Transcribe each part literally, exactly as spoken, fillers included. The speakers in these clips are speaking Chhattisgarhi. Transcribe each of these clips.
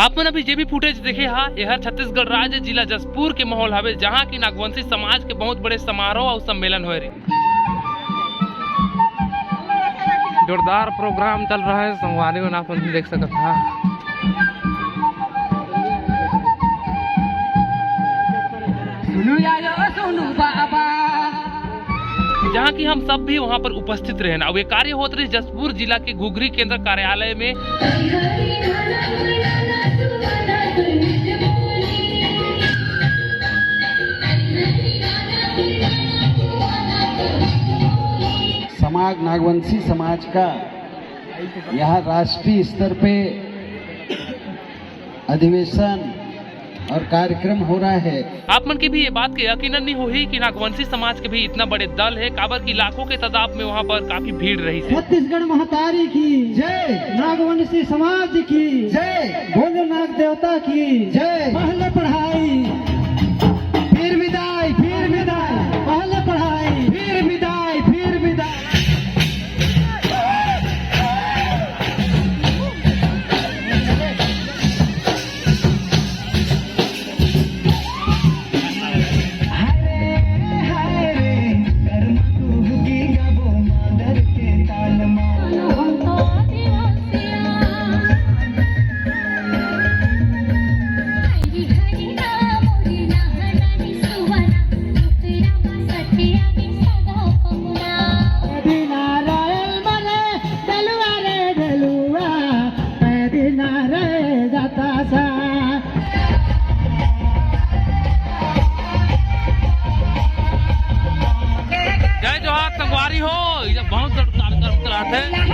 अपन अभी जे भी फुटेज देखे हा, एहर छत्तीसगढ़ राज्य जिला जशपुर के माहौल हवे, जहाँ की नागवंशी समाज के बहुत बड़े समारोह और सम्मेलन होए रहे। जोरदार प्रोग्राम चल रहा है संगवारी मन, आप मन देख सकत हा। जहाँ की हम सब भी वहाँ पर उपस्थित रहेन। अब ये कार्य होत रहिस जशपुर जिला के घुघरी केंद्र कार्यालय में। समाज, नागवंशी समाज का यहाँ राष्ट्रीय स्तर पे अधिवेशन और कार्यक्रम हो रहा है। आप मन के भी ये बात के यकीनन नहीं होही कि नागवंशी समाज के भी इतना बड़े दल है, काबर की लाखों के तादाद में वहाँ पर काफी भीड़ रहिस हे। छत्तीसगढ़ महतारी की जय। नागवंशी समाज की जय। भोलेनाथ देवता की जय। पहले पढ़ाई, फिर विदाई, फिर विदाई, पहले पढ़ाई, फिर विदाई, फिर विदाई। जय जोहार संगवारी हो, ये बहुत बड़ा कार्यक्रम चलात हे।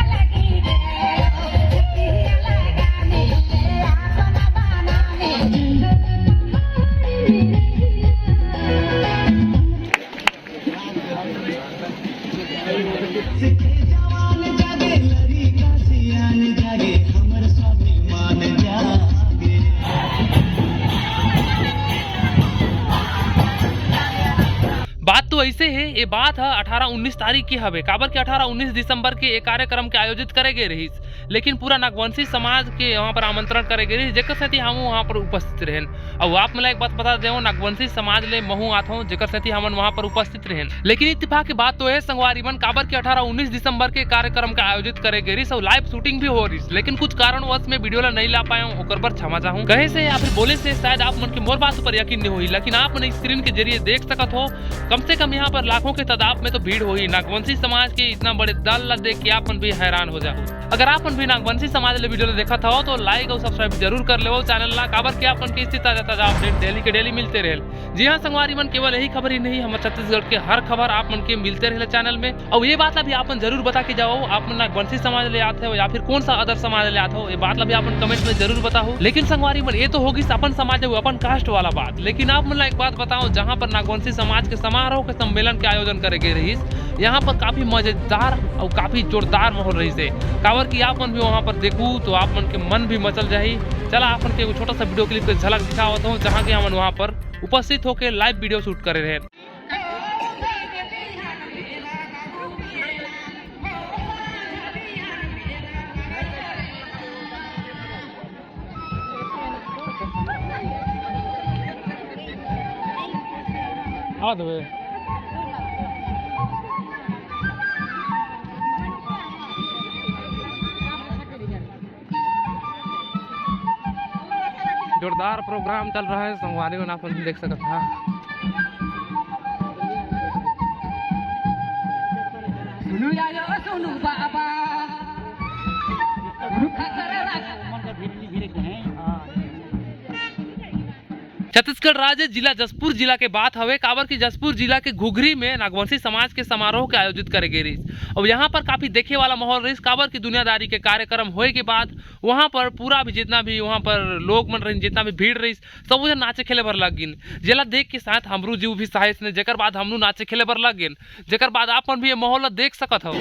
बात तो ऐसे हे, ये बात ह अठारह उन्नीस तारीख के हवे, काबर के अठारह उन्नीस दिसंबर के ये कार्यक्रम के आयोजित करे गए रहिस, लेकिन पूरा नागवंशी समाज के वहाँ पर आमंत्रण करे गए रहिस, जेकर सेती हम वहाँ पर उपस्थित रहेन। अउ आप मन ला एक बात बता देवं, नागवंशी समाज ले महू आथों, जेकर सेती हमन वहाँ पर उपस्थित रहेन। लेकिन इत्तेफाक के बात तो हे संगवारी मन, काबर के अठारह उन्नीस दिसंबर के कार्यक्रम का आयोजित करे गए रहिस अउ live shooting भी हो रहिस, लेकिन कुछ कारणवश मैं video ला नहीं ला पाया हूँ, ओकर बर क्षमा चाहूँ। कहे से या फिर बोले से शायद आप मन के मोर बात पर यकीन नहीं होही, लेकिन आप मन screen के जरिए देख सकत हो, कम से कम यहाँ पर लाखों के तादाद में तो भीड़ होही। नागवंशी समाज के इतना बड़े दल ला देख के आप मन भी हैरान हो जाओ। अगर आप मन भी नागवंशी समाज ले video ला देखत हो तो like और subscribe जरूर कर लेवो channel ला, काबर के आप मन के इसी ताजा ताजा update daily के daily मिलते रहे। जी हाँ संगवारी मन, केवल यही खबर ही नहीं, हमर छत्तीसगढ़ के हर खबर आप मन के मिलते रहेला channel में। अउ ये बात ला भी आप मन जरूर बता के जाओ, आप मन नागवंशी समाज ले आत हो या फिर कौन सा other समाज ले आत हो, ये बात ला भी आप मन comment में जरूर बताओ। लेकिन संगवारी मन, ये तो होगी अपन समाज अउ अपन caste वाला बात, लेकिन आप मन ला एक बात बताओ, जहाँ पर नागवंशी समाज के समारोह के सम्मेलन के आयोजन करे गए रहिस, यहाँ पर काफी मजेदार अउ काफी जोरदार माहौल रहिस हे, काबर कि आप मन भी वहाँ पर देखू तो आप मन के मन भी मचल जाही। चला आप मन के एगो छोटा सा video clip के झलक दिखावत हूँ, जहाँ के हमन वहाँ पर उपस्थित होके live video shoot करे रहे। आ देबे। जोरदार प्रोग्राम चल रहा है, संगवारी मन आप मन देख सकत हा। सुनू यारो, सुनू बाबा। छत्तीसगढ़ राज्य जिला जशपुर जिला के बात हवे, काबर कि जशपुर जिला के घुघरी में नागवंशी समाज के समारोह के आयोजित करे गए रहिस। अब यहाँ पर काफी देखे वाला माहौल रहिस, काबर कि दुनियादारी के कार्यक्रम होए के बाद वहाँ पर पूरा भी जितना भी वहाँ पर लोग मन रहिन, जितना भी भीड़ रहिस, सब झन नाचे खेले बर लग गिन। जेला देख के शायद हमरू जीव भी साहिस ने, जेकर बाद हमनू नाचे खेले बर लग गेन। जेकर बाद आप मन भी ये माहौल ला देख सकत हव।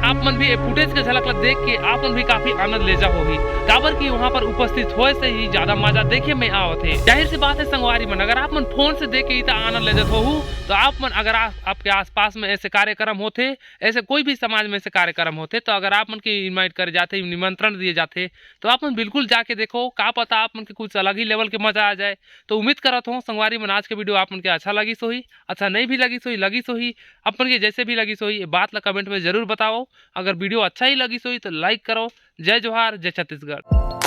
आप मन भी ये फुटेज के झलक ला देख के आप मन भी काफी आनंद ले जा होही, काबर कि वहाँ पर उपस्थित होए से ही ज्यादा मजा देखे में आवत हे। जाहिर सी बात है संगवारी मन, अगर आप मन फोन से देख के इतना आनंद ले जात होहू, तो आप मन अगर आ, आपके आसपास में ऐसे कार्यक्रम होथे, ऐसे कोई भी समाज में ऐसे कार्यक्रम होथे, तो अगर आप मन के इनवाइट करे जाथे, निमंत्रण दिए जाथे, तो आप मन बिल्कुल जाके देखो, का पता आप मन के कुछ अलग ही लेवल के मजा आ जाए। तो उम्मीद करत हूँ संगवारी मन, आज के वीडियो आप मन के अच्छा लगिस होही, अच्छा नहीं भी लगिस होही, लगिस होही, आप मन के जैसे भी लगिस होही, ये बात ला कमेंट में जरूर बताओ। अगर वीडियो अच्छा ही लगिस होही तो लाइक करो। जय जोहार, जय छत्तीसगढ़।